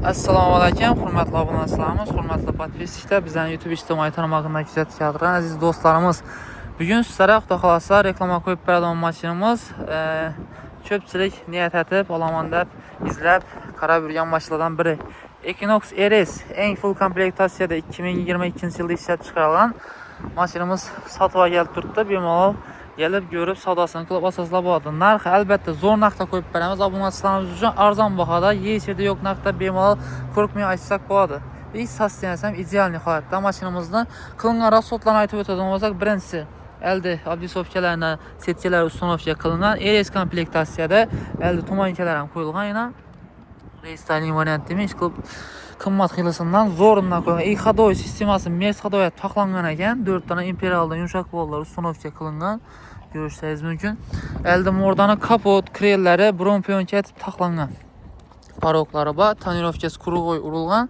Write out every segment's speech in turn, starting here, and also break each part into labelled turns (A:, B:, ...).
A: Assalomu alaykum, hurmatli obunachilarimiz, hurmatli подписчик lar, bizlarning YouTube ijtimoiy tarmog'ida kuzatib keladigan aziz do'stlarimiz. Bugun sizlarga, xudo xohlasa, reklama qo'yib beradigan mashinamiz, ko'pchilik niyat etib, olaman deb izlab qarab yurgan mashinalardan biri. Equinox RS eng full komplektatsiyada 2022 yilda ishlab chiqarilgan mashinamiz sotuvga kelib turibdi. Bemalol kelib ko'rib, savdosini qilib olsangizlar bo'ladi. Narxi albatta zo'r narxda qo'yib beramiz. Obunachilarimiz uchun arzon bahoda, hech yerda yo'q narxda, bemalol qo'rqmay aytsak bo'ladi. И состояние si ham идеальный holatda. Mashinamizni qilingan расход larni aytib o'tadigan bo'lsak, birinchisi elde обвесовка larni, сетка lar установка qilingan, RS komplektatsiyada elde туманка lar ham qo'yilgan yana. Рестайлинг variant demak, qilib qimmat xilisidan zo'ridan qo'yilgan. И ходовой sistemasi Merc ходовой taxlangan ekan. 4 dona Imperialdan yumshoq pollar установка qilingan. Ko'rishingiz mumkin. Elde mordani kapot, krellari bron plyonka etib taxlangan. Порог lari bor, тонировка si круговой urilgan.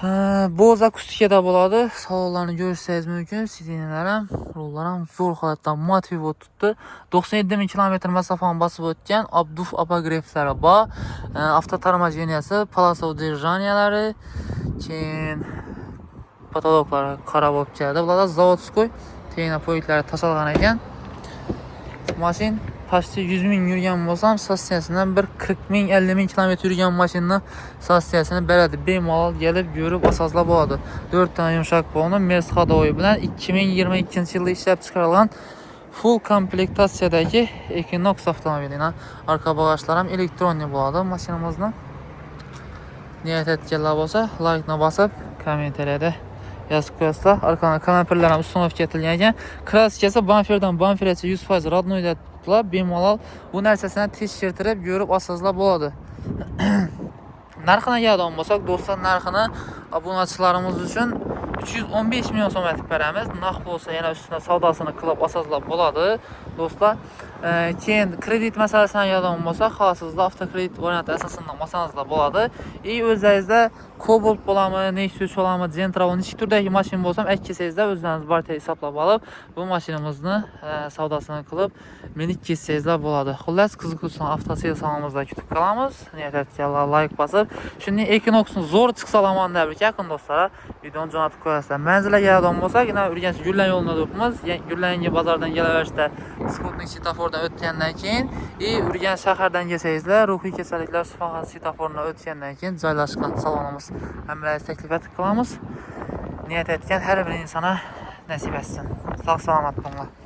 A: Ha, Bose akustikada bo'ladi. Salonlarni ko'rishingiz mumkin. Сиденья lar ham, rullar ham zo'r holatda, матовый bo'lib turibdi. 97 ming kilometr masofani bosib o'tgan, обдув, обогрев lari bor. Автоторможения si, полоса удержания lari, keyin потолок lari qora bo'lib keladi. Bularda заводской tena pointlari tashalgan ekan. Mashin почти 100 ming yurgan bo'lsam, состояние sidan bir 40 ming, 50 ming kilometr yurgan mashinani состояние sini beradi. Bemalol kelib ko'rib olsangizlar bo'ladi. 4 dona yumshoq polni Merc ходовой bilan 2022 yilda ishlab chiqarilgan full komplektatsiyadagi Equinox avtomobilini arka bagajlar ham электронный bo'ladi mashinamizni. Niyat etganlar bo'lsa, laykni bosib, kommentariyada yozib qo'yasizlar. Arkadan kanaperlar ham установка etilgan ekan. Краска si bamperdan bampergacha 100% родной debdilar. Bemalol bu narsasini tekshirtirib ko'rib olsangizlar bo'ladi. Narxini keladigan bo'lsak, do'stlar, narxini obunachilarimiz uchun 315 million so'm aytib beramiz. Naq bo'lsa, yana ustida savdosini qilib olsangizlar bo'ladi, do'stlar. Keyin kredit masalasini keladigan bo'lsak, xohlasangizlar avtokredit varianti asosida olsangizlar bo'ladi. И o'zlaringizda Cobalt bo'ladimi, Nexia 3 bo'ladimi, Gentra bo'ladimi, necha turdagi mashina bo'lsa ham kelsangizlar, o'zlaringiz barter hisoblab olib, bu mashinamizni savdosini qilib, minib ketsangizlar bo'ladi. Xullas, qiziquvchilar avtosel salonimizda kutib qolamiz. Niyat etganlar layk bosib, shunday Equinoxni zo'r chiqsa olaman deb yaqin do'stlar videoni jo'natib qo'yasizlar. Manzilga keladigan bo'lsak, yana Urganch Gullan yo'lida turibmiz. Gullangi bozordan kelaverishda Sputnik svetofordan o'tgandan keyin и Urganch shahardan kelsangizlar, ruhiy kasalliklar shifoxonasi svetoforidan o'tgandan keyin joylashgan salonimiz. Hammalarga taklif etib qilamiz. Niyat etgan har bir insonga nasib etsin. Sog' salomat bo'linglar.